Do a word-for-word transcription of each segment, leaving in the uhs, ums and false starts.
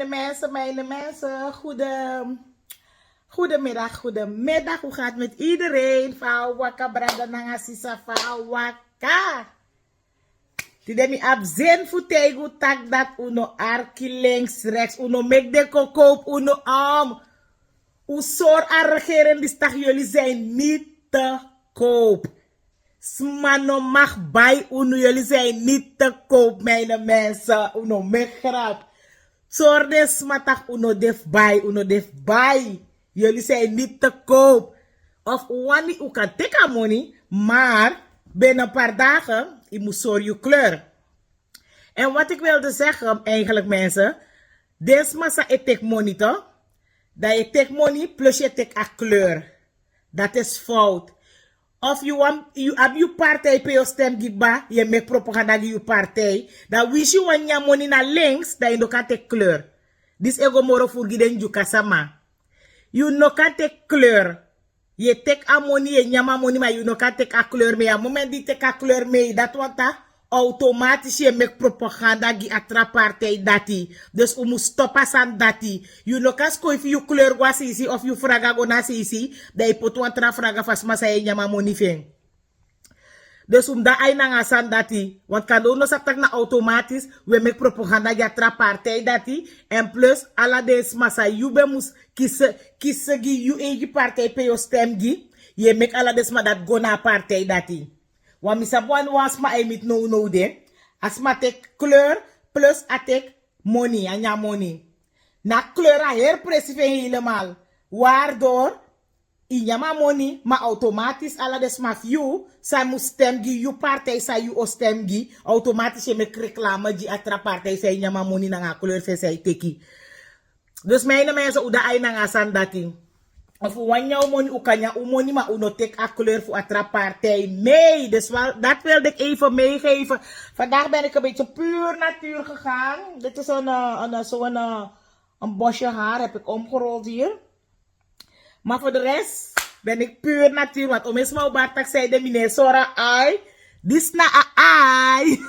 Mensen, mijn mensen, goede, goedemiddag, goedemiddag. Hoe gaat het met iedereen? Fa waka, brada nanga sisa, fa waka. Tide mi abi zin fu taigi un taki dati un no arki links, rechts, un no meki den kon kopu unu om. Un sori a regering disi taki: jullie zijn niet te koop. Sma no mag bai unu, jullie zijn niet te koop, mijn mensen. Un no meki grap. Sori den sma taki un no de fu bai, un no de fu bai. Jullie zijn niet te koop. Of un wani, un kan teki a moni, maar binnen een paar dagen yu mus sori yu kleur. En wat ik wilde zeggen eigenlijk, mensen, den sma san e teki moni, toch? Dan yu e teki moni plus yu e teki a kleur. Dat is fout. Of yu wan, yu abi yu partij pe yu o stem gi kba, yu e meki propaganda gi yu partij. Dan winsi yu wani nyan moni na links, dan yu no kan teki kleur. Disi e go moro furu gi den Dyuka sama. Yu no kan teki kleur. Yu e teki a moni, yu e nyan a moni, ma yu no kan teki a kleur mee. A moment di yu teki a kleur mee, dati wani taki automatisch yu e meki propaganda gi a tra partij dati. Dus un mus stop a sani dati. Yu no kan skoifi yu kleur go a sisi of yu fraga go na sisi, dan yu poti wan tra fraga fu a sma san yu e nyan a moni fu en. Dus un mus de aini nanga a sani dati. Want kande un no sabi taki na automatisch un e meki propaganda gi a tra partij dati. En plus, ala den sma san yu ben mus kisi, kisi gi yu eigi partij pe yu o stem gi, yu e meki ala den sma dati go na a partij dati. Want mi sabi wan, wan sma e miti nownow de. A sma teki kleur plus a teki moni, a nyan moni. Na kleur a heri presi fu en helemaal. Waardoor yu nyan a moni, ma automatisch ala den sma fu yu san mus stem gi yu partij san yu o stem gi, automatisch yu e meki reclame gi a tra partij san yu nyan a moni nanga a kleur fu en san yu teki. Dus mijn mensen, un de aini nanga a sani dati. Of un wani nyan un moni, un kan nyan un moni, ma un no teki a kleur fu a tra partij mee. Dus wel, dat wilde ik even meegeven. Vandaag ben ik een beetje puur natuur gegaan. Dit is een, eh, een, eh, zo'n, eh, een bosje haar heb ik omgerold hier. Maar voor de rest ben ik puur natuur. Want omi sma o bari taki san ede, mi no e sori a ai. Disi na a ai.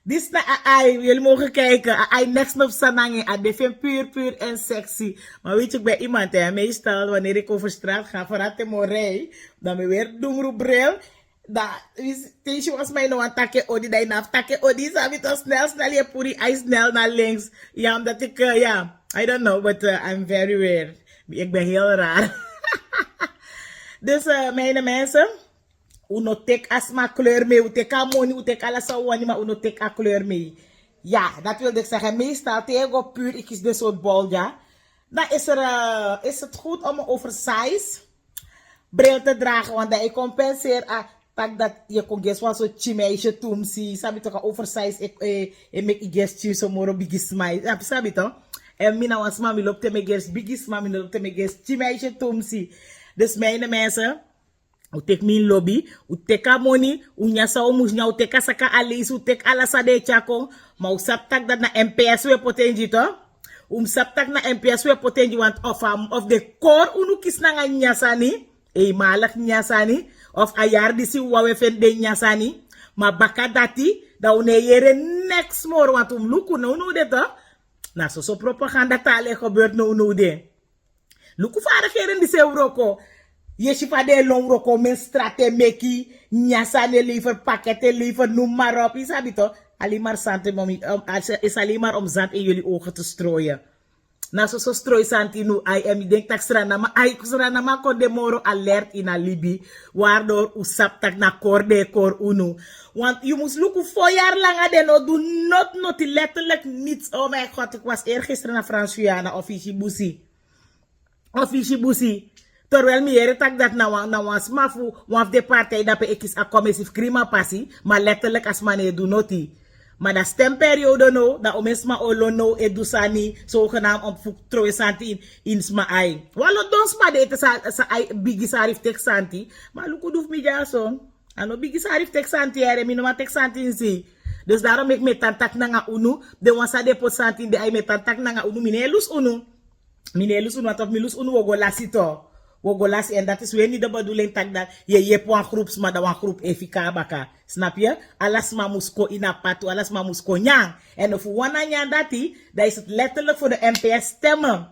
Disi na a ai. Jullie mogen kijken. A ai, neks no psa nanga en. A de fu en puur, puur en sexy. Maar weet je, ik ben iemand, hè. Meestal wanneer ik over straat ga, vooral te mi o rij, dan mi e weri dungru bril. Dan te yu si wan sma, yu no wani taki en odi, dan yu no abi fu taki en odi, yu sabi toch, snel snel yu e puru yu ai snel na links. Ja, omdat ik, eh, ja, I don't know, but, eh, I'm very weird. Ik ben heel raar. Dus, eh, mijn mensen, un no teki a sma kleur mee, un teki a moni, un teki ala san un wani, ma un no teki a kleur mee. Ja, dat wilde ik zeggen. Meestal te yu go puur, yu kisi den sortu bol dya, dan is er, eh, is het goed om een oversize bril te dragen, want dan yu compenseer a taki dati yu kon gesi wan sortu tyi meisje tumsi, sabi toch, a oversize e, e, e meki yu gesi tyi so moro bigisma, sabi toch. En mi na wan sma, mi lobi te mi e gesi bigisma, mi no lobi te mi e gesi tyi meisje tumsi. Dus mijn mensen, un teki mi ini lobi, un teki a moni, un nyan san un mus nyan, un teki a saka, a leisi, un teki ala san den e tyari kon, ma un sabi taki dati na M P S un e poti en gi, toch. Un mus sabi taki na M P S un e poti en gi, want of a, of den kori unu kisi nanga nyan sani, eenmalig nyan sani, of a yari disi wawan e feni den nyan sani, ma baka dati, dan un no e yere neks moro, want un mus luku nownow de, toch. Na soso propaganda taal e gebeur nownow de. Luku fa a regering disi e wroko. Yu e si fa den e lon wroko, men strati e meki, nyan sani e lever, pakket e lever, noem maar op. Yu sabi toch, alleen maar zand in, om, is alleen maar om zand in jullie ogen te strooien. Na soso stroi santi ini un ai, en mi denki taki Sranan man, ai, Sranan man kon de moro alert ini a libi. Waardoor un sabi taki na kori den e kori unu. Want yu mus luku, fo yari langa den no du noti noti, letterlijk niets. Oh mijn God, ik was eergisteren na Frans-Guyana, Offisi Busi. Offisi Busi. Terwijl mi yere taki dati na wan, na wan sma fu wan fu den partij dape e kisi a commissie fu krin man pasi, ma letterlijk a sma no e du noti. Ma dan stemperiode now, dan omen sma o lon now e du sani, zogenaamd om fu trowe santi ini, ini sma ai. Wan lo don sma de ete sa, sa ai, bigi sari fu teki santi. Ma luku du fu mi dyaso. A no bigi sari fu teki santi, yere, mi no man teki santi ini sei. Dus daarom meki mi e tan taki nanga unu, den wan san den poti santi ini den ai, mi e tan taki nanga unu, mi no e lusu unu. Mi no e lusu unu, want of mi lusu unu, wi o go lasi tu. Wi o go lasi en, dati sweni de beduling taki dati yu e yepi wan grupu sma dan wan grupu e fika na baka. Snap yu? Ala sma mus kon ini a patu, ala sma mus kon nyan. Èn efu wan na nyan dati, dan isi letterlik fu de M P S stemme.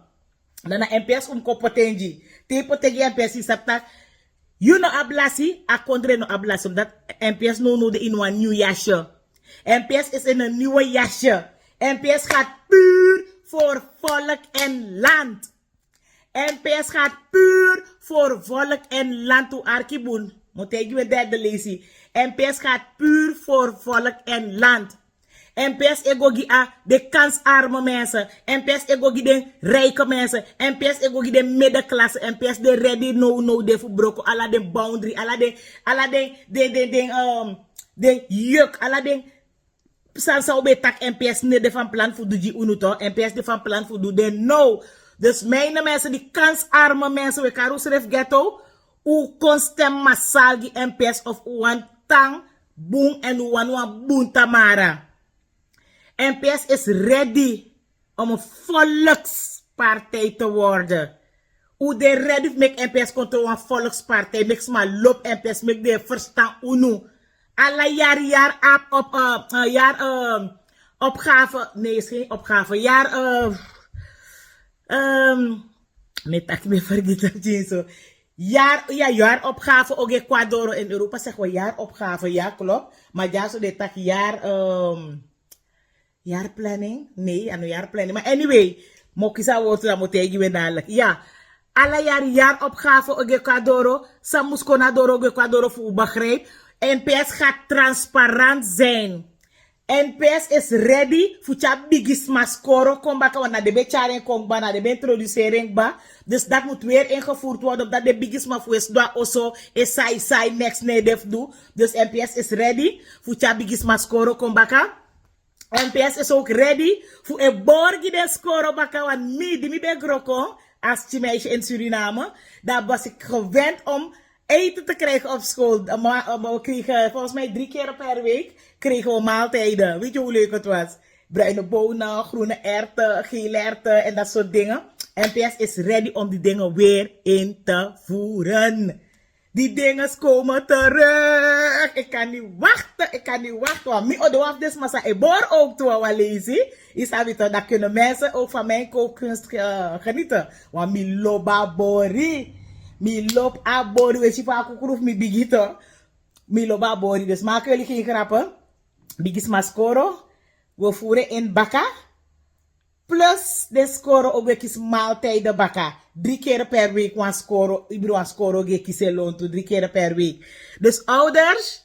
Dan na M P S un mus kon poti en gi. Te yu poti en gi M P S, yu sabi taki yu no abi lasi, a kondre no abi lasi. Omdat M P S nownow de ini wan nyun yasye. M P S is in een nieuwe jasje. M P S gaat puur voor volk en land. M P S gaat puur voor volk en land. Un arki bun. Mi o taigi un derde leisi. M P S gaat puur voor volk en land. M P S e go gi a de kansarme mensen. M P S e go gi den rijke mensen. M P S e go gi den middenklasse. M P S de ready nownow de fu broko ala den boundary. Ala den, ala den, den, den, den, ehm, den juk. Ala den sani san un ben e taki, M P S no de van plan fu du gi unu toch. M P S de van plan fu du den now. Dus mijn mensen, die kansarme mensen, wi e kari unsrefi ghetto. Un kon stem masal gi M P S of un wani tan bun èn un wani wan bun tamara. M P S is ready om een volkspartij te worden. Un de ready fu meki M P S kon tron wan volkspartij, meki sma lobi M P S, meki den e ferstan unu. Ala yari, yari op, op, eh, eh, yari, eh, opgave, nee, is geen opgave, yari, eh, ehm, mi e taki, mi e fergiti dati so. Yari, ya, yari opgave o go kon doro. In Europa zeggen we jaaropgave, ja, klopt. Maar dyaso den e taki yari, ehm, yari planning? Nee, a no yari planning. Maar anyway, mi o kisi a wortu, dan mi o taigi un en dadelijk. Ja, ala yari, yari opgave o go kon doro. San mus kon na doro o go kon doro, fu un begrijp. M P S gaat transparant zijn. M P S is ready fu tyari bigisma skoro kon baka, want na den ben tyari en kon kba, na den ben introduceri en kba. Dus dat moet weer ingevoerd worden, omdat den bigisma fu un e sidon na oso e sai sai, niks no e de fu du. Dus M P S is ready fu tyari bigisma skoro kon baka. M P S is ook ready fu e borgi den skoro baka, want mi, di mi ben gro kon als tienermeisje in Suriname, dan was ik gewend om eten te krijgen op school. Eh, maar, eh, maar we kregen volgens mij drie keer per week kregen we maaltijden. Weet je hoe leuk het was? Bruine bonen, groene erwten, gele erwten en dat soort dingen. M P S is ready om die dingen weer in te voeren. Die dingen komen terug. Ik kan niet wachten, ik kan niet wachten. Want mi o de wan fu den sma san e bori ook tu, wawan leisi. Yu sabi toch, dan kunnen mensen ook van mijn kookkunst ge-, genieten. Want mi lobi a bori. Mi lobi a bori. Wi e si fa a kukru fu mi bigi toch. Mi lobi a bori. Dus maken jullie geen grappen. Bigisma skoro. We voeren in baka. Plus den skoro o go e kisi maaltijden baka. Drie keer per week wan skoro, ibri wan skoro o go e kisi en lontu, drie keer per week. Dus ouders,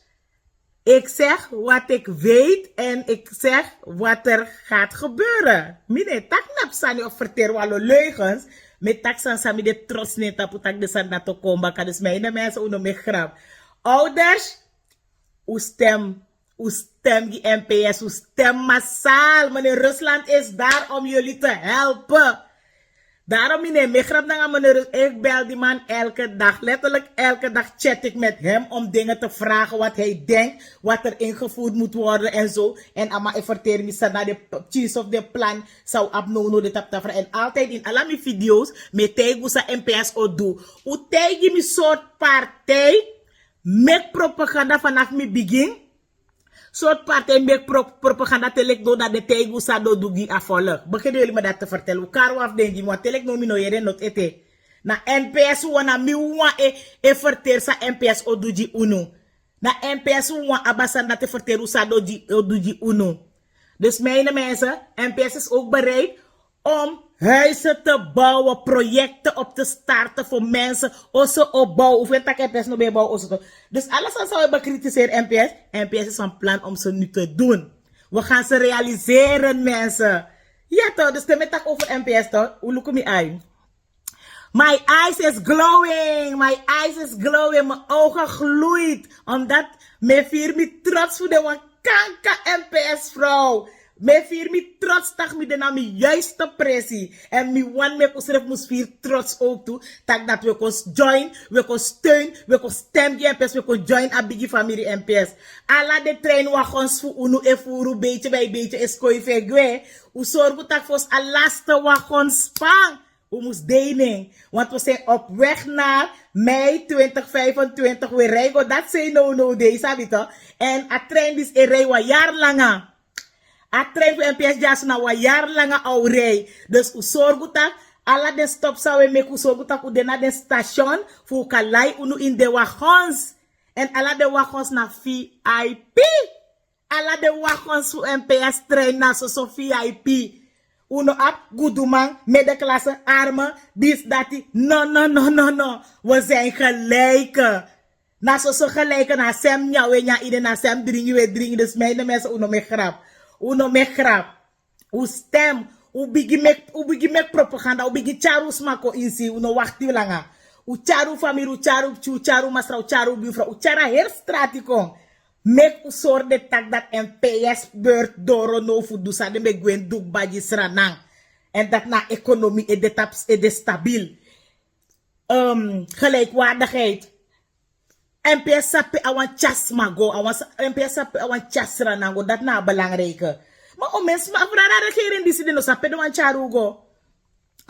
ik zeg wat ik weet en ik zeg wat er gaat gebeuren. Mi no e taki nep sani of verteri wan lo leugens. Mi e taki sani san mi de trots na en tapu, taki den sani dati o kon baka. Dus mijn mensen, un no meki grap. Ouders, un stem, un stem gi M P S, un stem massaal. Meneer Rusland is daar om jullie te helpen. Daarom, mi no e meki grap nanga meneer Rus-, ik bel die man elke dag. Letterlijk elke dag chat ik met hem om dingen te vragen wat hij denkt, wat er ingevoerd moet worden en zo. En a man e ferteri mi san na den p-, tyinso fu den plan san un abi nownow de taptafra. En altijd in ala mi video's, mi e taigi un san M P S o du. Un taigi mi sortu partij meki propaganda vanaf mi bigin. Sortu partij meki pro-, propaganda te leki now, dan den taigi un san den o du gi a volk. Begrijp jullie me dat te vertellen? Un kari wan fu den gi mi, want te leki now mi no yere noti ete. Na N P S wawan, na mi wawan e, e ferteri san N P S o du gi unu. Na N P S wawan abi a sani dati e ferteri un san den o du gi, o du gi unu. Dus mijn mensen, N P S is ook bereid om huizen te bouwen, projecten op te starten voor mensen. Oso o bow, un feni taki N P S no ben e bow oso toch. Dus ala sani san un e bekritiseri N P S, N P S is van plan om ze nu te doen. We gaan ze realiseren, mensen. Ja toch, dus te mi e taki over N P S toch, un luku mi ai. My eyes is glowing, my eyes is glowing, mijn ogen gloeit. Omdat mi e firi mi trots fu de wan kanka N P S vrouw. Mi e firi mi trots taki mi de na mi juiste presi. En mi wani meki unsrefi mus firi trots ook tu. Taki dati wi kon join, wi kon steun, wi kon stem gi N P S, wi kon join a bigi famiri N P S. Ala den treinwagons fu unu e furu, beitye bij beitye e skoifi e gwe. Un sorgu taki fosi a laste wagon span. Un mus dei nen. Want we zijn op weg naar mei twintig vijfentwintig. We rijden dat zijn no no dei, sabi to. En a trein is e rij wan jaar langer. A trein fu M P S Jasna wan jaar langer a o rij. Dus un sorgu tak ala den stop san we meki, un sorgu tak un de na den station fu un kan lai unu in de wagons. En ala den wagons na V I P. Ala den wagons fu M P S trein na soso V I P. Un no abi guduman, middenklasse, arme, dis dati. No, no, no, no, no. We zijn gelijk. Na soso gelijk, na sem nyan we nyan ede, na sem dringi we dringi. Dus mijne mensen, un no meki grap. Un no meki grap. Un stem. Un bigin meki, un bigin meki propaganda, un bigin tyari un sma kon insi, un no wakti langa. Un tyari un famiri, un tyari un pikin, un tyari un masra, un tyari un bufra, un tyari a heri strati kon. Meki un sori den taki dati M P S beurt doro now fu du san den ben gwe du kba gi Sranan. En dati na ekonomi e de tapu, e de stabil. Ehm, gelijkwaardigheid. M P S sabi pe a wan tyari sma go, a wan sa-, M P S sabi pe a wan tyari Sranan go, dati na a belangrijke. Ma un meki sma, a regering disi, den no sabi pe den wani tyari un go.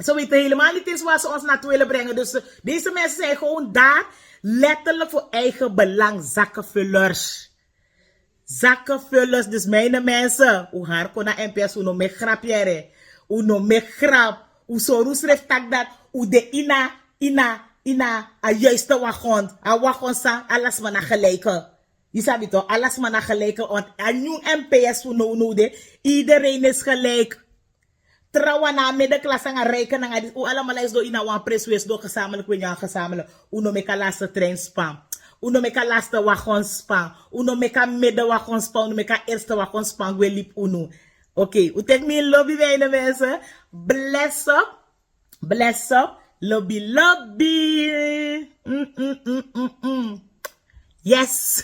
Ze weten helemaal niet eens waar ze ons naartoe willen brengen. Dus eh, deze mensen zijn gewoon daar letterlijk voor eigen belang, zakkenvullers. Zakkenvullers, dus mijne mensen, un hari kon na M P S, un no meki grap yere. Un no meki grap. Un sori unsrefi taki dati un de ini a, ini a, ini a juiste wagon. A wagon san ala sma na gelijke. Yu sabi to, ala sma na gelijke, want a nyun M P S fu nownow de, iedereen is gelijk. Trawan na a middenklasse nanga rijke nanga disi, un alamala e sidon ini a wan presi, un e sidon gezamenlijk, un e nyan gezamenlijk. Un no meki a laatste trein span. Un no meki a laatste wagon span. Un no meki a middenwagon span, un no meki a eerste wagon span gwe libi unu. Oké, un teki mi lobi, mijne mensen. Bless up. Bless up. Lobi, lobi. Mm, mm, mm, mm, mm. Yes.